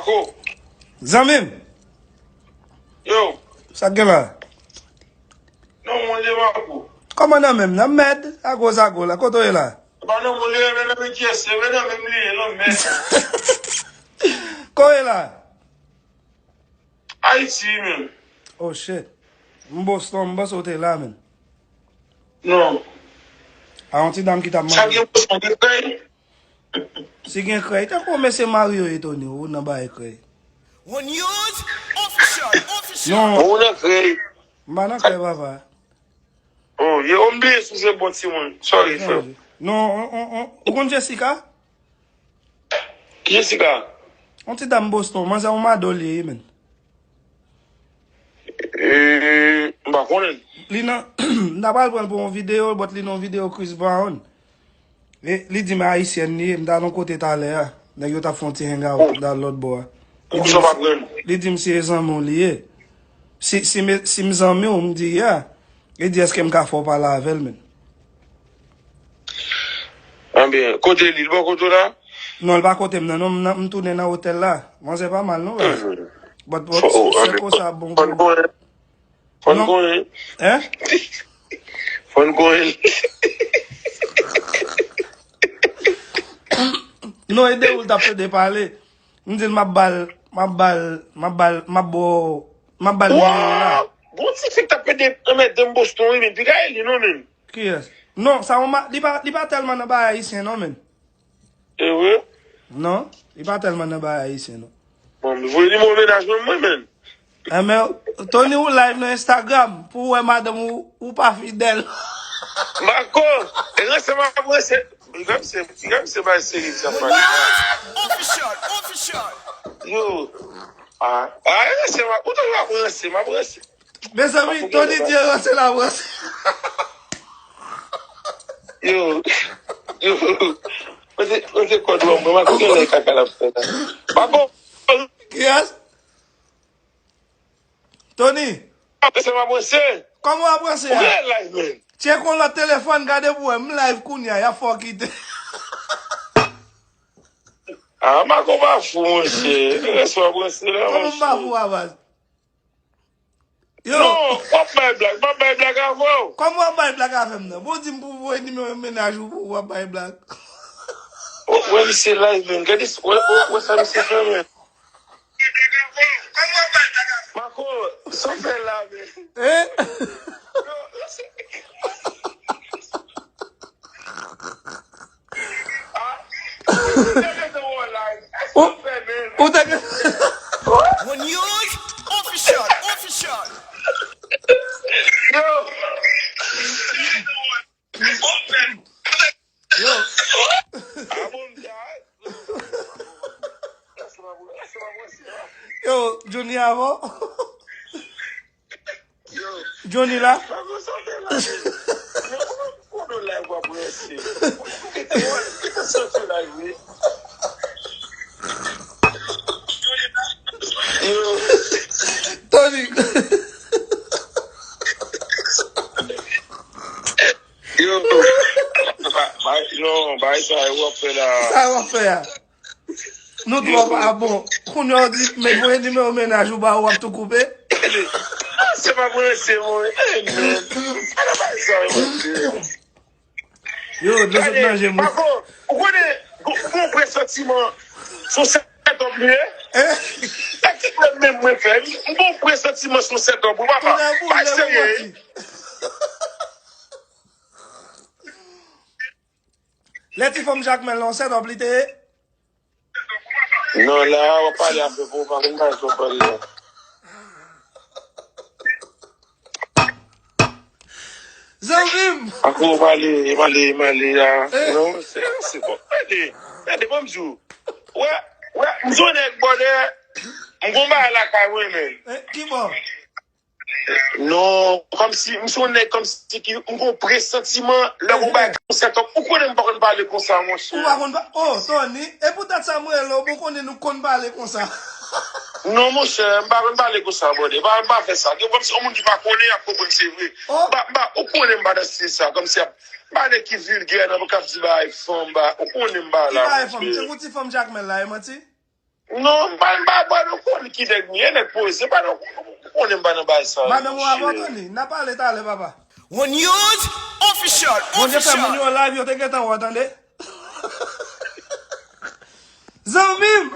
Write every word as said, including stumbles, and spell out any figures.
Ko. Zanmi m. Yo. Sa k gen la? Non, mwen de Mako. Kòman nan menm nan mèd? Agozago la. Kote w ye la? Ba nan mwen li renmen nan men kyès, se vre nan menm li ye, nan mèd. Kote w ye la? Ayiti, menm. Oh shit. M Boston, m panse w te la, menm. Non. A yon ti dam ki t ap mande. Sa gen Boston, gen kay? Si gen krèy, tankou mesye Mario e Tony, ou nan bay krèy. One News Official, Official. Non. Ou nan krèy. M pa nan krèy, papa. Oh, yo, m bliye si se bon timoun. Sorry, frè. Non, on, on, on, ou konn Jessica? Ki Jessica? On ti dam Boston, manzè on madò li ye, menm. Eh, m pa konnen. Li nan, m ta pral pran l pou yon videyo, but li nan yon videyo Chris Brown. E, li di m ayisyèn li ye, m t al yon kote talè a. Nèg yo t ap fè yon ti hangout nan lòt bò a. Li di m, li di m si e zanmi w li ye. Si, si, me- si m zanmi w, m di, yeah. Li di, èske m ka fè w pale avè l, menm? Anben, kote li? Li bò kote w la? Non, li pa kote m nan, non, m nan- m tounen nan otèl la. Manzè pa mal, non, baz. But, but, se konsa, bon, bon. Fò n konnen. Fò n konnen. Hein? Fò n konnen. Non, e de ou l t ap pede pale. M di l m ap ba l, m ap ba l, m ap ba l, m ap ba w, m ap ba l nimewo w la. Wow! Bon ti fi k t ap pede anmède m Boston, wi, men piga e li non, menm. Kiyès? Non, sa yon ma- li pa, li pa tèlman nan bagay ayisyen, non, menm. E vre? Non, li pa tèlman nan bagay ayisyen, non. Bon, m voye nimewo mennaj mwen, mwen menm. Enben, Tony, ou live nan Instagram pou w wè madanm ou, ou pa fidèl. Mako, e ranse m ap ranse. Piga m se, piga m se bay seri sa pale. Official, official. Yo. Ah, ah, e ranse m ap, ou toujou ap ranse, m ap ranse. Mezanmi, Tony di ranse la ranse. Yo, yo, mete, mete kòd ou an mwen, mwen konnen lè kaka l ap fè la. Mako. Kiyès? Tony. Ap ranse, m ap ranse. Kòman w ap ranse a? Ou gen live, men. Tcheke yon lòt telefòn, gade pou wè, m live kounye a, y ap fè w kite. Ah, Mako pa fou, monchè. Ranse w ap ranse la, monchè. Kòman m pa fou a, baz? Yo. Non, w ap bay blag, m ap bay blag avè w. Kòman w ap bay blag avè m nan? Bon, di m pou voye nimewo mennaj ou pou w ap bay blag. Wè, wè misye live, men. Gade, wè, wè, wè sa misye fè, men. Mako, sa w fè la, men. Hein? Yo, yo, se- Ou, ou te gen One News Official, Official. Yo. Yo. Yo, Johnny avan. Johnny la. Tony. Yo, ba, ba, non, bay sa yo w ap fè la. Sa yo w ap fè a. Nou twò pa bon. Kounye a w di, men voye nimewo mennaj ou ba ou, w ap tou koupe. Ah, se pa branche, mwen. Eh, men. Ala bay sa yo, mwen. Yo, dlo sot nan je m wi. Pako, ou konnen, gon, gon presantiman, se yon sètòp li ye. Eh? Sa ki mwen menm mwen fè, m gon presantiman se yon sètòp, wi, papa. Pa serye. Lè ti fanm Jakmèl lan, se sètòp li te ye? Non, la, w ap pale afè pou w pa konn bagay sa w pale la. Zanmi m! Akoz w pale, pale, pale la. Eh. Non, se, se bon. Gade, gade, ban m di w. Wè, wè, m se yon nèg bòdè, m gon bagay lakay mwen, men. Eh, ki bò? Non, kòmsi, m se yon nèg kòmsi ki, m gon presantiman, lè gon bagay, yon sètòp, ou konnen m pa konn pale konsa, monchè. Ou pa konn pa-, oh, Tony, e poutèt sa m rele w, bon, konnen nou konn pale konsa. Non, monchè, m pa konn pale konsa, brother. Pa, pa fè sa. Gen kòmsi yon moun ki pa konnen, y ap konprann se vre. Oh. M pa, m pa, ou konnen m pa nan stil sa, kòmsi y ap, m pa nèg ki vilgè, nan, k ap di bagay fanm, ba, ou konnen m pa la, monchè. Ki bagay fanm? Se pou ti fanm Jakmèl la, e manti? Non, m pa, m pa, m pa nan kòl ki nèg m ye, nèg poze, m pa nan, konnen m pa nan bagay sa. Madanm ou avan, Tony, n a pale talè, papa. One News Official. Bondye fè moun yo live, yo te gentan wè, tande. Zanmi m.